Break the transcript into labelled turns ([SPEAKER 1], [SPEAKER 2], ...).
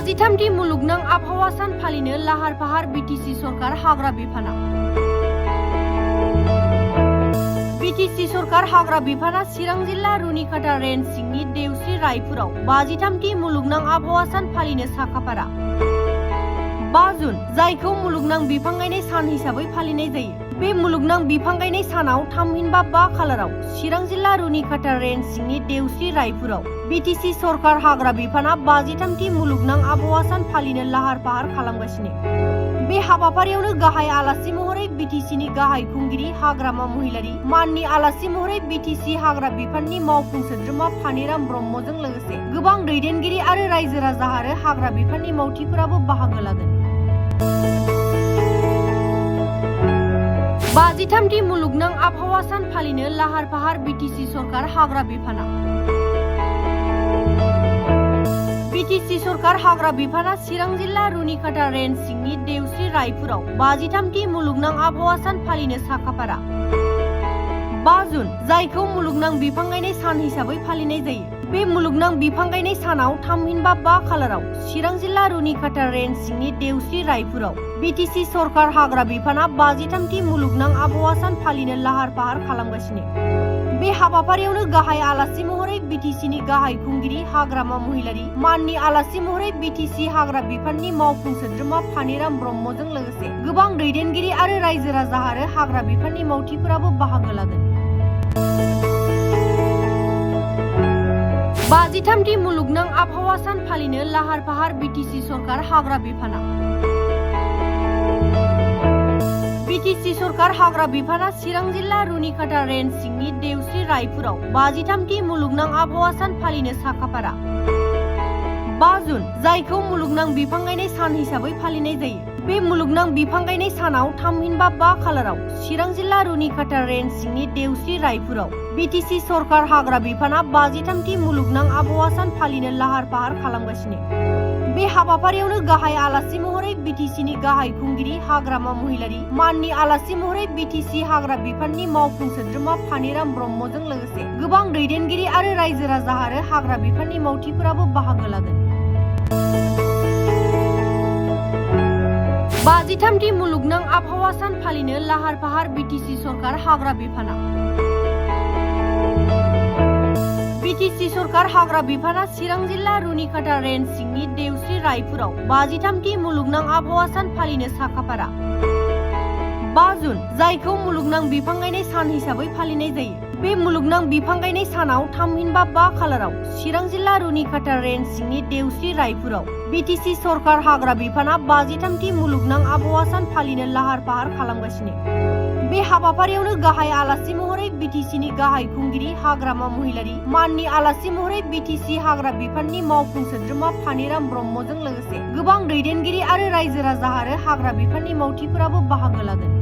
[SPEAKER 1] 33 मुलुगनां आबहावा सान फालिनो लाहार फाहार बिटिसि सरकार हाग्रा बिफाना। बिटिसि सरकार हाग्रा बिफाना चिरां जिल्ला रुनिकाटा रेन्ज सिंनि देवस्रि रायपुराव 53 मुलुगनां आबहावा सान फालिनो साखाफारा। 5 जुन जायखौ मुलुगनां बिफां गायनाय सान हिसाबै फालिनाय जायो। बे मुलुगनां बिफां गायनाय सानाव थामहिनबा 5 खालाराव चिरां जिल्ला रुनिकाटा रेन्ज सिंनि देवस्रि रायपुराव बिटिसि सरकार हाग्रा बिफाना 53 मुलुगनां आबहावा सान फालिनो लाहार फाहार खालामगासिनो। बे हाबाफारियावनो गाहाय आलासि महरै बिटिसिनि गाहाय खुंगिरि हाग्रामा महिलारि, माननि आलासि महरै बिटिसि हाग्रा बिफाननि मावफुं सोद्रोमा फानिराम ब्रह्मजों लोगोसे गोबां दैदेनगिरि आरो रायजो राजा आरो हाग्रा बिफाननि मावथिफोराबो बाहागो लागोन। 53 मुलुगनां आबहावा सान फालिनो लाहार फाहार बिटिसि सरकार हाग्रा बिफाना। बिटिसि सरकार हाग्रा बिफाना चिरां जिल्ला रुनिकाटा रेन्ज सिंनि देवस्रि रायपुराव 53 मुलुगनां आबहावा सान फालिनो साखाफारा। 5 जुन जायखौ मुलुगनां बिफां गायनाय सान हिसाबै फालिनाय जायो। बे मुलुगनां बिफां गायनाय सानाव थामहिनबा 5 खालाराव चिरां जिल्ला रुनिकाटा रेन्ज सिंनि देवस्रि रायपुराव बिटिसि सरकार हाग्रा बिफाना 53 मुलुगनां आबहावा सान फालिनो लाहार फाहार खालामगासिनो। बे हाबाफारियावनो गाहाय आलासि महरै बिटिसिनि गाहाय खुंगिरि हाग्रामा महिलारि, माननि आलासि महरै बिटिसि हाग्रा बिफाननि मावफुं सोद्रोमा फानिराम ब्रह्मजों लोगोसे गोबां दैदेनगिरि आरो रायजो राजा आरो हाग्रा बिफाननि मावथिफोराबो बाहागो लागोन। 53 मुलुगनां आबहावा सान फालिनो लाहार फाहार बिटिसि सरकार हाग्रा बिफाना। बिटिसि सरकार हाग्रा बिफाना चिरां जिल्ला रुनिकाटा रेन्ज सिंनि देवस्रि रायपुराव 53 मुलुगनां आबहावा सान फालिनो साखाफारा। 5 जुन जायखौ मुलुगनां बिफां गायनाय सान हिसाबै फालिनाय जायो। बे मुलुगनां बिफां गायनाय सानाव थामहिनबा 5 खालाराव चिरां जिल्ला रुनिकाटा रेन्ज सिंनि देवस्रि रायपुराव बिटिसि सरकार हाग्रा बिफाना 53 मुलुगनां आबहावा सान फालिनो लाहार फाहार खालामगासिनो। बे हाबाफारियावनो गाहाय आलासि महरै बिटिसिनि गाहाय खुंगिरि हाग्रामा महिलारि, माननि आलासि महरै बिटिसि हाग्रा बिफाननि मावफुं सोद्रोमा फानिराम ब्रह्मजों लोगोसे गोबां दैदेनगिरि आरो रायजो राजा आरो हाग्रा बिफाननि मावथिफोराबो बाहागो लागोन। 53 मुलुगनां आबहावा सान फालिनो लाहार फाहार बिटिसि सरकार हाग्रा बिफाना। बिटिसि सरकार हाग्रा बिफाना चिरां जिल्ला रुनिकाटा रेन्ज सिंनि देवस्रि रायपुराव 53 मुलुगनां आबहावा सान फालिनो साखाफारा। 5 जुन जायखौ मुलुगनां बिफां गायनाय सान हिसाबै फालिनाय जायो। बे मुलुगनां बिफां गायनाय सानाव थामहिनबा 5 खालाराव चिरां जिल्ला रुनिकाटा रेन्ज सिंनि देवस्रि रायपुराव बिटिसि सरकार हाग्रा बिफाना 53 मुलुगनां आबहावा सान फालिनो लाहार फाहार खालामगासिनो। बे हाबाफारियावनो गाहाय आलासि महरै बिटिसिनि गाहाय खुंगिरि हाग्रामा महिलारि, माननि आलासि महरै बिटिसि हाग्रा बिफाननि मावफुं सोद्रोमा फानिराम ब्रह्मजों लोगोसे गोबां दैदेनगिरि आरो रायजो राजा आरो हाग्रा बिफाननि मावथिफोराबो बाहागो लागोन।